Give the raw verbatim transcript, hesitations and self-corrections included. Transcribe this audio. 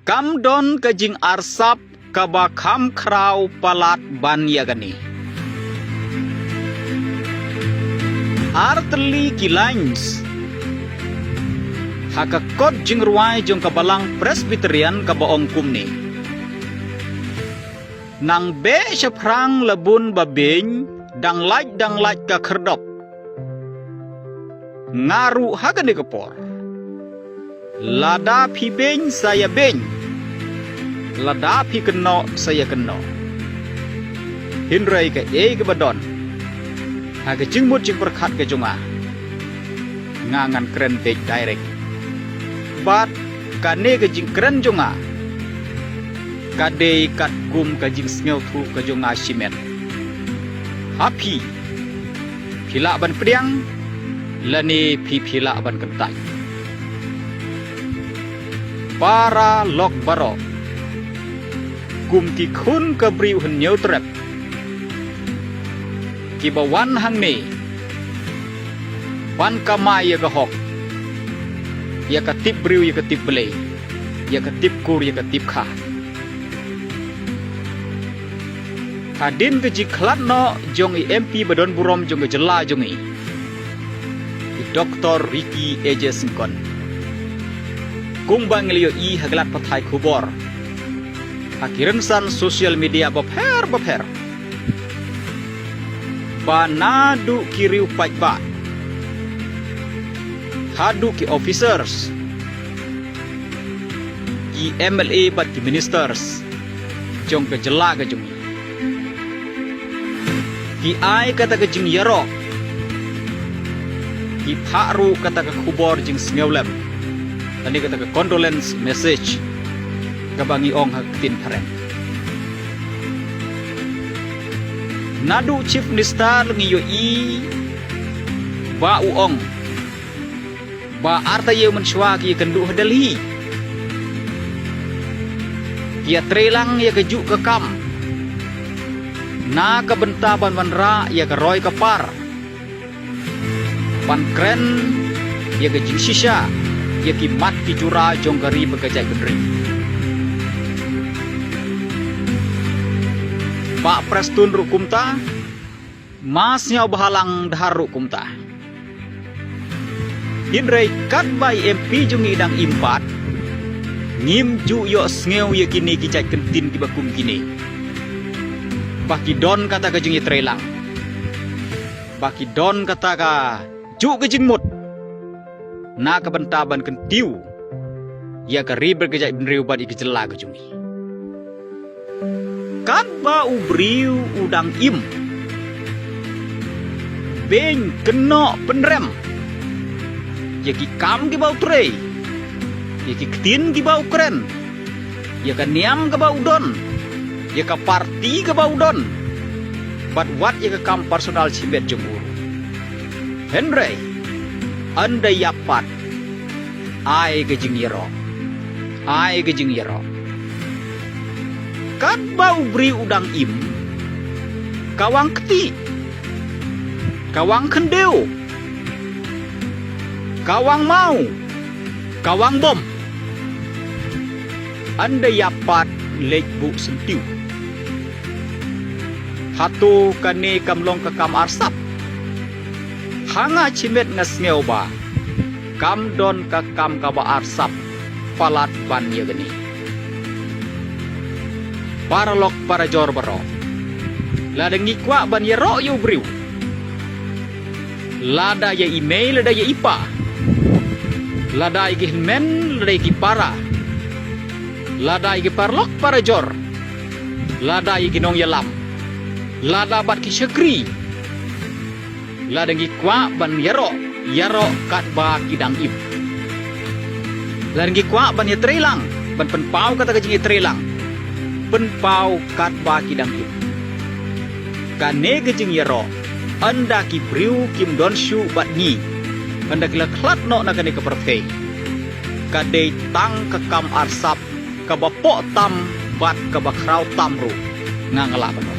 Kam don ka jingarsap kaba kham khraw palat ban ïa kane. Artylli ki lines ha ka kot jingrwai jong ka Balang Presbyterian kaba ong kumne: Nang beh shaphrang la bun ba beiñ, dang lait dang lait ka khyrdop. Nga ruh ha kane ka por. Lada phi beiñ sa ïa beiñ, lada phi kynnoh sa ïa kynnoh. Hynrei kaei kaba don ha ka jingmut jingpyrkhat ka jong nga, nga ngan kren beit direct. Bad kane ka jingkren jong nga ka dei katkum ka jingsngewthuh ka jong nga shimet. Ha phi, phi lah ban pdiang lane phi, phi lah ban kyntait. Para lok baroh, kum ki khun ka briew Hynñiewtrep kiba wan hangne ban kamai ïa ka hok, ïa ka tip briew ïa ka tip Blei, ïa ka tip kur ïa ka tip kha. Hadien ka jingkhlad noh jong i M P ba don burom jong ka jylla jong i, i Doktor Ricky A J Syngkon, kumba ngi la ïohi ha ki lad pathai khubor, ha ki rynsan social media bapher bapher, ba naduh ki riew paidbah haduh ki officers, ki M L A bad ki ministers jong ka jylla ka jong ngi, ki ai kata ka jingïaroh, ki phah ruh kata ka khubor jingsngewlem, lane kata ka condolence message, kaba ngi ong ha ka ktien phareng. Naduh Chief Minister ngi ïohi ba u ong ba arta ïew mynshuwa ki ïakynduh ha Delhi, ki ïatreilang ïa kajuh ka kam na ka bynta ban wanrah ïa ka roi ka par, ban kren ïa ka jingshisha ïa ki mat ki jura jong ka ri bad ka jaitbynriew. Bah Prestone ruh kumta, Ma Sniawbhalang Dhar ruh kumta. Hynrei katba i M P jong ngi i dang im pat, ngim ju ïohsngew ïa kine ki jait ktien kiba kum kine, ba ki don kata ka jingïatreilang, ba ki don kata kajuh ka jingmut na ka bynta ban kyntiew ïa ka ri bad ka jaitbynriew bad ïa ka jylla ka jong ngi. Katba u briew u dang im, beiñ, kynnoh, pynrem ïa ki kam kiba u trei, ïa ki ktien kiba u kren, ïa ka niam kaba u don, ïa ka parti kaba u don, bad wat ïa ka kam personal shimet jong u. Hynrei ynda ïap pat, ai ka jingïaroh, ai ka jingïaroh. Katba u briew u dang im, ka wang ktieh, ka wang khyndew, ka wang maw, ka wang bom. Ynda ïap pat, leit buh syntiew. Hato kane kam long ka kam arsap? Ha nga shimet nga sngew ba kam don ka kam kaba arsap palat ban ïa kane. Paralok parajor baroh, lada ngi kwah ban ïaroh ïa u briew, lada ïa i mei lada ïa i pa, lada ïa ki hynmen lada ïa ki para, lada ïa ki paralok parajor, lada ïa ki nongïalam, lada bad ki shakri, lada ngi kwah ban ïaroh, ïaroh katba ki dang im. Lada ngi kwah ban ïatreilang, ban pynpaw kata ka jingïatreilang, pynpaw katba ki dang im. Kane ka jingïaroh, ynda ki briew kim don shuh bad ngi, ynda ki la khlad noh na kane ka pyrthei, ka dei tang ka kam arsap kaba poh tam bad kaba khraw tam ruh, nga nga lah ban ong.